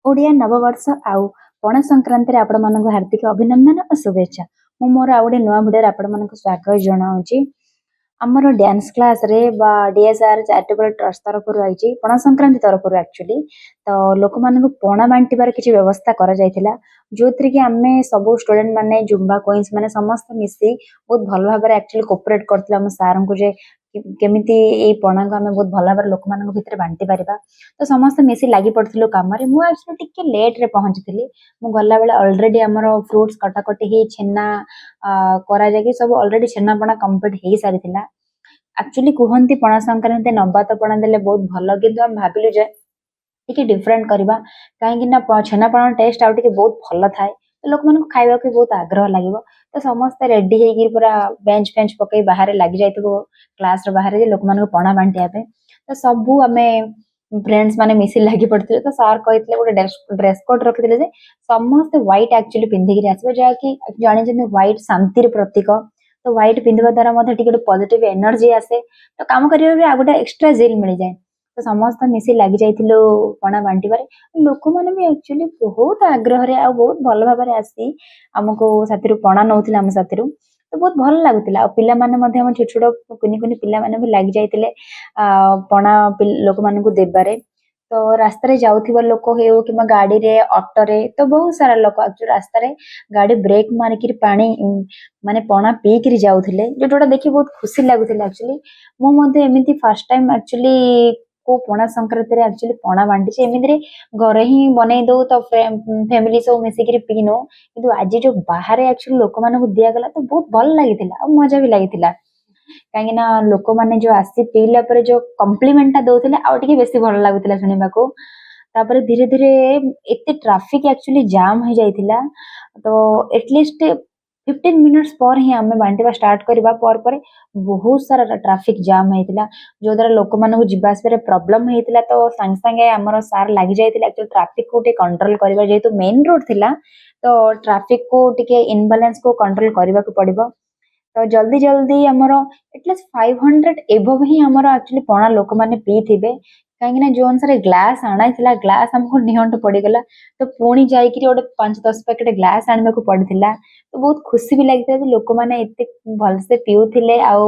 ଓଡ଼ିଆ ନବବର୍ଷ ଆଉ ପଣା ସଂକ୍ରାନ୍ତିରେ ଆପଣମାନଙ୍କୁ ହାର୍ଦ୍ଦିକ ଅଭିନନ୍ଦନ ଓ ଶୁଭେଚ୍ଛା। ମୁଁ ମୋର ଆଉ ଗୋଟେ ନୂଆ ଭିଡ଼ିଓରେ ଆପଣମାନଙ୍କୁ ସ୍ୱାଗତ ଜଣାଉଛି। ଆମର ଡ୍ୟାନ୍ସ କ୍ଲାସ୍ରେ ବା ଡିଏସ୍ଆର୍ ଚାରିଟେବଲ୍ ଟ୍ରଷ୍ଟ ତରଫରୁ ଆଇଛି, ପଣା ସଂକ୍ରାନ୍ତି ତରଫରୁ ଆକ୍ଚୁଆଲି ତ ଲୋକମାନଙ୍କୁ ପଣା ବାଣ୍ଟିବାର କିଛି ବ୍ୟବସ୍ଥା କରାଯାଇଥିଲା, ଯେଉଁଥିରେ କି ଆମେ ସବୁ ଷ୍ଟୁଡେଣ୍ଟ ମାନେ, ଜୁମ୍ବା କୁଇନ୍ସ ମାନେ ସମସ୍ତେ ମିଶି ବହୁତ ଭଲ ଭାବରେ ଆକ୍ଚୁଆଲି କୋପରେଟ୍ କରିଥିଲୁ ଆମ ସାର୍ଙ୍କୁ ଯେ କେମିତି ଏଇ ପଣାକୁ ଆମେ ବହୁତ ଭଲ ଭାବରେ ଲୋକମାନଙ୍କ ଭିତରେ ବାଣ୍ଟି ପାରିବା। ତ ସମସ୍ତେ ମିଶି ଲାଗି ପଡ଼ିଥିଲୁ କାମରେ। ମୁଁ ଆକ୍ଚୁଆଲି ଟିକେ ଲେଟ୍ରେ ପହଞ୍ଚିଥିଲି। ମୁଁ ଗଲାବେଳେ ଅଲରେଡ଼ି ଆମର ଫ୍ରୁଟ୍ସ କଟାକଟି ହେଇ, ଛେନା କରାଯାଇକି ସବୁ ଅଲରେଡ଼ି ଛେନାପଣା କମ୍ପ୍ଲିଟ୍ ହେଇସାରିଥିଲା। ଆକ୍ଚୁଆଲି କୁହନ୍ତି ପଣା ସଂକ୍ରାନ୍ତି ନବାତ ପଣା ଦେଲେ ବହୁତ ଭଲ, କିନ୍ତୁ ଆମେ ଭାବିଲୁ ଯେ ଟିକେ ଡିଫରେଣ୍ଟ କରିବା, କାହିଁକି ନା ଛେନାପଣା ଟେଷ୍ଟ ଆଉ ଟିକେ ବହୁତ ଭଲ ଥାଏ, ତ ଲୋକମାନଙ୍କୁ ଖାଇବାକୁ ବି ବହୁତ ଆଗ୍ରହ ଲାଗିବ। ତ ସମସ୍ତେ ରେଡି ହେଇକି ପୁରା ବେଞ୍ଚ ଫେଞ୍ଚ ପକେଇ ବାହାରେ ଲାଗି ଯାଇଥିବୁ କ୍ଲାସର ବାହାରେ ଯେ ଲୋକମାନଙ୍କୁ ପଣା ବାଣ୍ଟିବା ପାଇଁ। ତ ସବୁ ଆମେ ଫ୍ରେଣ୍ଡସ୍ ମାନେ ମିଶି ଲାଗି ପଡ଼ିଥିଲୁ। ତ ସାର୍ କହିଥିଲେ, ଗୋଟେ ଡ୍ରେସ୍ କୋଡ୍ ରଖିଥିଲେ ଯେ ସମସ୍ତେ ହ୍ୱାଇଟ୍ ଆକ୍ଚୁଆଲି ପିନ୍ଧିକିରି ଆସିବେ, ଯାହାକି ଜାଣିଛନ୍ତି ହ୍ୱାଇଟ୍ ଶାନ୍ତିର ପ୍ରତୀକ। ତ ହ୍ୱାଇଟ୍ ପିନ୍ଧିବା ଦ୍ୱାରା ମଧ୍ୟ ଟିକେ ଗୋଟେ ପଜିଟିଭ ଏନର୍ଜି ଆସେ, ତ କାମ କରିବା ବି ଆଉ ଗୋଟେ ଏକ୍ସଟ୍ରା ଜିଲ୍ ମିଳିଯାଏ। ତ ସମସ୍ତେ ମିଶି ଲାଗି ଯାଇଥିଲୁ ପଣା ବାଣ୍ଟିବାରେ। ଲୋକମାନେ ବି ଆକ୍ଚୁଆଲି ବହୁତ ଆଗ୍ରହରେ ଆଉ ବହୁତ ଭଲ ଭାବରେ ଆସି ଆମକୁ ସାଥିରୁ ପଣା ନଉଥିଲେ ଆମ ସାଥିରୁ। ତ ବହୁତ ଭଲ ଲାଗୁଥିଲା। ଆଉ ପିଲାମାନେ ମଧ୍ୟ, ଆମ ଛୋଟ ଛୋଟ କୁନି କୁନି ପିଲାମାନେ ବି ଲାଗି ଯାଇଥିଲେ ପଣା ଲୋକମାନଙ୍କୁ ଦେବାରେ। ତ ରାସ୍ତାରେ ଯାଉଥିବା ଲୋକ ହେଉ କିମ୍ବା ଗାଡ଼ିରେ, ଅଟୋରେ, ତ ବହୁତ ସାରା ଲୋକ ଆକ୍ଚୁଆଲି ରାସ୍ତାରେ ଗାଡ଼ି ବ୍ରେକ୍ ମାରିକିରି ପାଣି ମାନେ ପଣା ପିଇକିରି ଯାଉଥିଲେ, ଯୋଉଟା ଦେଖି ବହୁତ ଖୁସି ଲାଗୁଥିଲା। ଆକ୍ଚୁଆଲି ମୁଁ ମଧ୍ୟ ଏମିତି ଫାର୍ଷ୍ଟ ଟାଇମ୍ ଆକ୍ଚୁଆଲି କୋଉ ପଣା ସଂକ୍ରାନ୍ତିରେ ଆକ୍ଚୁଆଲି ପଣା ବାଣ୍ଟିଛି। ଏମିତିରେ ଘରେ ହିଁ ବନେଇ ଦଉ, ତ ଫ୍ୟାମିଲି ସବୁ ମିଶିକିରି ପିଇ ନଉ, କିନ୍ତୁ ଆଜି ଯୋଉ ବାହାରେ ଆକ୍ଚୁଆଲି ଲୋକମାନଙ୍କୁ ଦିଆଗଲା, ତ ବହୁତ ଭଲ ଲାଗିଥିଲା ଆଉ ମଜା ବି ଲାଗିଥିଲା, କାହିଁକି ନା ଲୋକମାନେ ଯୋଉ ଆସି ପିଇଲା ପରେ ଯୋଉ କମ୍ପ୍ଲିମେଣ୍ଟଟା ଦଉଥିଲେ, ଆଉ ଟିକେ ବେଶୀ ଭଲ ଲାଗୁଥିଲା ଶୁଣିବାକୁ। ତାପରେ ଧୀରେ ଧୀରେ ଏତେ ଟ୍ରାଫିକ ଆକ୍ଚୁଆଲି ଜାମ୍ ହେଇଯାଇଥିଲା, ତ ଏଟଲିଷ୍ଟ 15 ମିନିଟ୍ସ ପରେ ହିଁ ଆମେ ବାଣ୍ଟିବା ଷ୍ଟାର୍ଟ କରିବା ପରେ ପରେ ବହୁତ ସାରା ଟ୍ରାଫିକ ଜାମ୍ ହେଇଥିଲା, ଯୋଉଦ୍ୱାରା ଲୋକମାନଙ୍କୁ ଯିବା ଆସିବାରେ ପ୍ରୋବ୍ଲେମ ହେଇଥିଲା। ତ ସାଙ୍ଗେ ସାଙ୍ଗେ ଆମର ସାର୍ ଲାଗି ଯାଇଥିଲେ ଆକ୍ଚୁଆଲି ଟ୍ରାଫିକକୁ ଟିକେ କଣ୍ଟ୍ରୋଲ କରିବା। ଯେହେତୁ ମେନ୍ ରୋଡ ଥିଲା, ତ ଟ୍ରାଫିକକୁ ଟିକେ ଇନବାଲାନ୍ସକୁ କଣ୍ଟ୍ରୋଲ କରିବାକୁ ପଡିବ। ତ ଜଲ୍ଦି ଜଲ୍ଦି ଆମର ଆଟଲିଷ୍ଟ 500 ଏବଭ ହିଁ ଆମର ଆକ୍ଚୁଆଲି ପଣା ଲୋକମାନେ ପିଇଥିବେ, କାହିଁକି ନା ଯୋଉ ଅନୁସାରେ ଗ୍ଲାସ ଆଣାଇଥିଲା, ଗ୍ଲାସ ଆମକୁ ନିଅଣ୍ଟ ପଡିଗଲା। ତ ପୁଣି ଯାଇକିରି ଗୋଟେ 5-10 ପ୍ୟାକେଟ ଗ୍ଲାସ ଆଣିବାକୁ ପଡିଥିଲା। ତ ବହୁତ ଖୁସି ବି ଲାଗିଥିଲା ଯେ ଲୋକମାନେ ଏତେ ଭଲସେ ପିଉଥିଲେ ଆଉ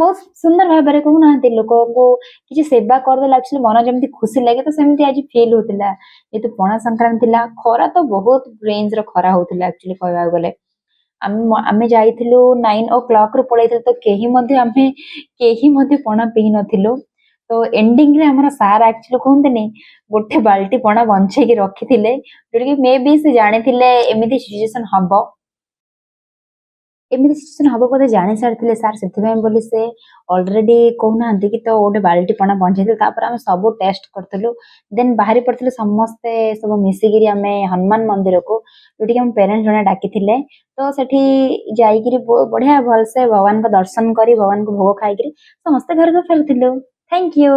ବହୁତ ସୁନ୍ଦର ଭାବରେ। କହୁନାହାନ୍ତି, ଲୋକଙ୍କୁ କିଛି ସେବା କରିଦେଲେ ଆକ୍ଚୁଆଲି ମନ ଯେମିତି ଖୁସି ଲାଗେ, ତ ସେମିତି ଆଜି ଫିଲ୍ ହଉଥିଲା। ଯେହେତୁ ପଣା ସଂକ୍ରାନ୍ତି ଥିଲା, ଖରା ତ ବହୁତ ରେଞ୍ଜର ଖରା ହଉଥିଲା। ଆକ୍ଚୁଆଲି କହିବାକୁ ଗଲେ ଆମେ ଯାଇଥିଲୁ 9 ଓ କ୍ଲକରୁ ପଳେଇଥିଲୁ, ତ କେହି ମଧ୍ୟ, ଆମେ କେହି ମଧ୍ୟ ପଣା ପିଇ ନଥିଲୁ। ତ ଏଣ୍ଡିଙ୍ଗରେ ଆମର ସାର୍ ଆକ୍ଚୁଆଲି କୁହନ୍ତିନି, ଗୋଟେ ବାଲ୍ଟି ପଣା ବଞ୍ଚେଇକି ରଖିଥିଲେ, ଯୋଉଟାକି ମେ ବି ସେ ଜାଣିଥିଲେ ଏମିତି ସିଚୁଏସନ ହବ। ଏମିତି ସିଚୁଏସନ ହବ ବୋଧେ ଜାଣି ସାରିଥିଲେ ସାର୍, ସେଥିପାଇଁ ବୋଲି ସେ ଅଲରେଡି କହୁନାହାନ୍ତି କି ତ ଗୋଟେ ବାଲ୍ଟି ପଣା ବଞ୍ଚେଇଥିଲେ। ତାପରେ ଆମେ ସବୁ ଟେଷ୍ଟ କରିଥିଲୁ, ଦେନ୍ ବାହାରି ପଡିଥିଲୁ ସମସ୍ତେ ସବୁ ମିଶିକିରି ଆମେ ହନୁମାନ ମନ୍ଦିରକୁ, ଯୋଉଠିକି ଆମ ପ୍ୟାରେଣ୍ଟସ ଜଣେ ଡାକିଥିଲେ। ତ ସେଠି ଯାଇକିରି ବଢିଆ ଭଲସେ ଭଗବାନଙ୍କ ଦର୍ଶନ କରି, ଭଗବାନଙ୍କୁ ଭୋଗ ଖାଇକିରି ସମସ୍ତେ ଘରକୁ ଫେରିଥିଲୁ। Thank you.